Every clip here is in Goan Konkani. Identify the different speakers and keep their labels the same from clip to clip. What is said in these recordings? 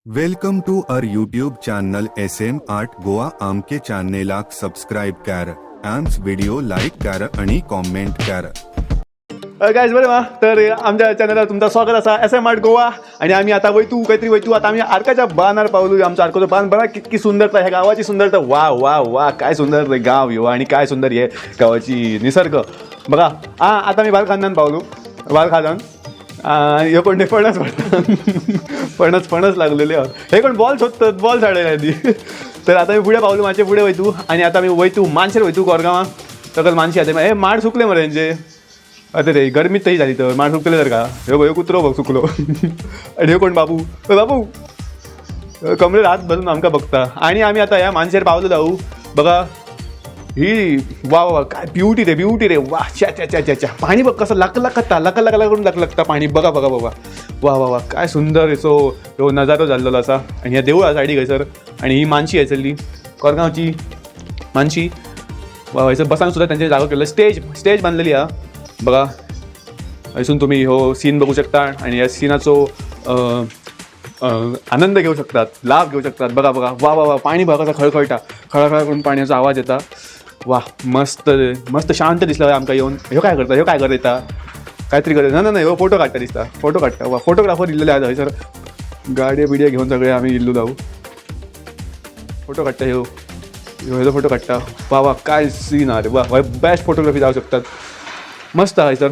Speaker 1: Welcome to our YouTube channel SM art Goa. आमके चॅनेलाक सबस्क्राईब कर, आमस व्हिडिओ लाईक कर आणि कॉमेंट कर.
Speaker 2: गायज बरें मा तर आमच्या चॅनलार तुमचं स्वागत आसा SM art Goa. आणि आम्ही आता वयतू काहीतरी वयतू. आता आम्ही आरकाच्या बांदार पावलो. आमचा आरकाचो बांद बघा कितकी सुंदरता, ह्या गावाची सुंदरता. वा वा वा, काय सुंदर रे गाव ह्यो आणि काय सुंदर हे गावाची निसर्ग बघा. आता मी बालखांदान पावलो. बालखांदान ह्यो कोण फणस पडटा, फणस फणस लागलेले. हे कोण बॉल सोदतात, बॉल साडयले. तर आता मी फुडें पावलो, मातशें फुडें वयतू. आनी आतां आमी वयतू मानशेर वयतू कोरगांवां. सकल मानशी आतां हे माड सुकले मरे तेंचे. आतां रे गरमीत तशी जाली तर माड सुकतले तर का. ह्यो ह्यो कुत्रो बघ सुकलो. आनी ह्यो कोण बाबू, ओ बाबू कमरेर हात धरून आमकां बघता. आनी आमी आतां ह्या मानशेर पावलो जाऊ बघा. ही वा वा, काय ब्युटी रे, ब्युटी रे. वा च्या च्या च्या च्या च्या. पाणी बघ कसं लकलकता, लकलक करून लकलकता पाणी. बघा बघा बघा, वा वा वा, काय सुंदर असो ह्यो नजारो जाल्लेलो आसा. आनी ह्या देवूळ आसा सायडीक हयसर. आनी ही मानशी हयसरली कोरगांवची मानशी. वा, हयसर बसांक सुद्दां तेंचे जागो केल्लो. स्टेज स्टेज बांदलेली आहा बघा. हयसून तुमी हो सीन बघू शकता आणि ह्या सिनाचो आनंद घेऊ शकतात, लाभ घेऊ शकतात. बघा बघा, वा वा वा, पाणी बघा कसं खळखळटा, खळखळ करून पाण्याचा आवाज येता. वा मस्त मस्त शांत दिसलं आमकां येवन. ह्यो काय करता, ह्यो काय करता, काहीतरी करता. ना ना ना, ह्यो फोटो काडटा दिसता, फोटो काडटा. वा, फोटोग्राफर इल्लेले आहा हयसर. गाडयो बिडयो घेवन सगळे आमी इल्लो जाऊ. फोटो काडटा ह्यो, ह्यो हेजो फोटो काडटा. वा वा, काय सीन आहा रे. वा, बेस्ट फोटोग्राफी जावं शकतात. मस्त आहा हयसर,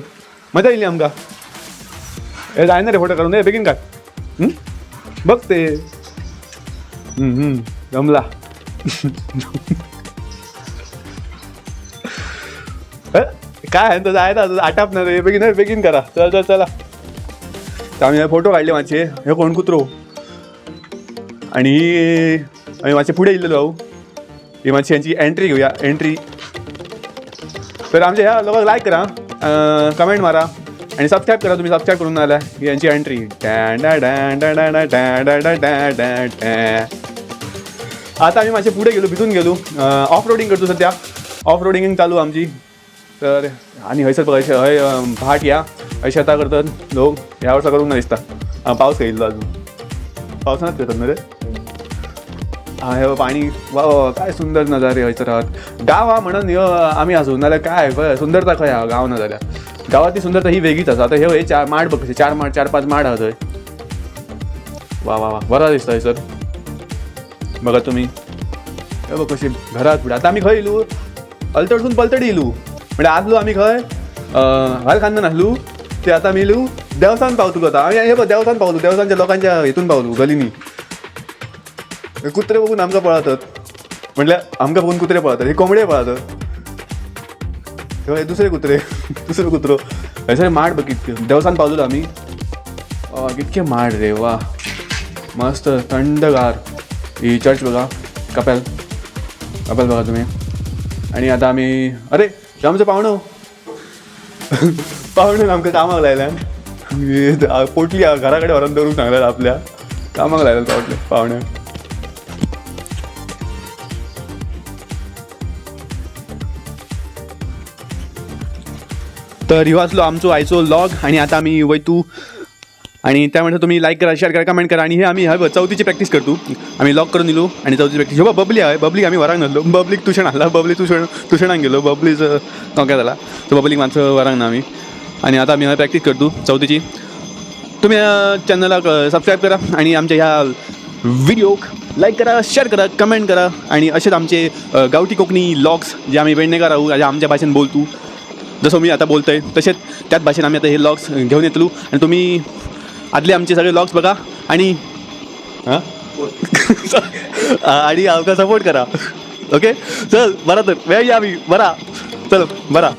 Speaker 2: मजा येयली आमकां. हे जायना रे फोटो काडून, हे बेगीन काड. बघ ते जमला. काय आहे तो जायना आटाप ना रे. बेगीन बेगीन करा, चल चल चला. तर आम्ही फोटो काढले मातशे. हे कोण कुत्रो. आणि आम्ही मातशे पुढे येयल्ले भाऊ. ही मातशी यांची एंट्री घेऊया, एंट्री. तर आमच्या ह्या लोकांक लायक करा, कमेंट मारा आणि सबस्क्राईब करा. तुम्ही सबस्क्राईब करून आल्या ही यांची एंट्री. आता आम्ही मातशे पुढे गेलो, भिजून गेलो. ऑफ रोडिंग करतो सध्या, ऑफ रोडिंग चालू आमची. तर आणि हयसर बघा, हय भाट या हय शेतां करतात लोक. ह्या वर्सा करूंक ना दिसता, पावस येयल्लो अजून, पावसानच करतात न्हू रे. हा हे पाणी, वा वा, काय सुंदर नजारे हयसर आहात. गांव हा म्हणून ह्यो आमी आसूं, नाल्यार काय खंय सुंदरता खंय आहा गांव ना जाल्यार. गांवांतली सुंदरता ही वेगळीच आसा. आतां हे चार माड बघ, कशे चार माड, चार पांच माड आहा थंय. वा वा वा, बरो दिसता हयसर बघा तुमी. हे बघ कशी घरात फुडें. आतां आमी खंय येयलू, अलतडसून पलतडी येयलू. म्हणजे आदलो आमी खंय घाल नासलू ते आतां आमी येयलू देवसान पावतलो. आतां आमी हे बघ देवसान पावलो, देवसानच्या लोकांच्या हितून पावलो गलीनी. कुत्रे बघून आमकां पळतात, म्हटल्यार आमकां बघून कुत्रे पळतात, हे कोंबडे पळतात. हे दुसरे कुत्रे, दुसरो कुत्रो. हयसर माड बघ कितके देवसान पावलो आमी. कितके माड रे, वा मस्त थंडगार. ही चर्च बघा, कपेल, कपेल बघा तुम्ही. आणि आता आमी, अरे आमचो पावणो, पावणो आमकां कामाक लायल्यान. पोटली घरा कडेन व्हरोन दवरूंक सांगल्यार आपल्या कामाक लायल्या पावटले पावणे. तर ह्यो आसलो आमचो आयचो लॉग. आणि आता आमी वयतू. आणि त्या म्हणटा तुम्ही लायक करा, शेअर करा, कमेंट करा. आणि हे आमी हय चवथीची प्रॅक्टीस करतो. आमी लॉक करून दिलो आणि चवथीची प्रॅक्टीस. हो बबली आहे, बबलीक आमी वरांक नासलो. बबलीक तुशण हाडला, बबली तुशण तुशणाक गेलो. बबलीच तोंक्या जाला, सो बबलीक मातसो वरांक ना आमी. आणि आता आमी हय प्रॅक्टीस करतो चवथीची. तुम्ही चॅनलाक सबस्क्राईब करा आणि आमच्या ह्या व्हिडिओक लायक करा, शेअर करा, कमेंट करा. आणि असेच आमचे गावठी कोकणी लॉग्स जे आम्ही वेडणेकार आहोत, जे आमच्या भाशेन बोलतो, जसं मी आता बोलतोय तसेच त्याच भाशेन आम्ही आता हे लॉग्स घेऊन येतलो. आणि तुम्ही आदले आमचे सगळे लॉग्स बघा आणि हां आणि आमकां सपोर्ट करा. ओके, चल बरा, तर वेळ या आमी बरा, चल बरा.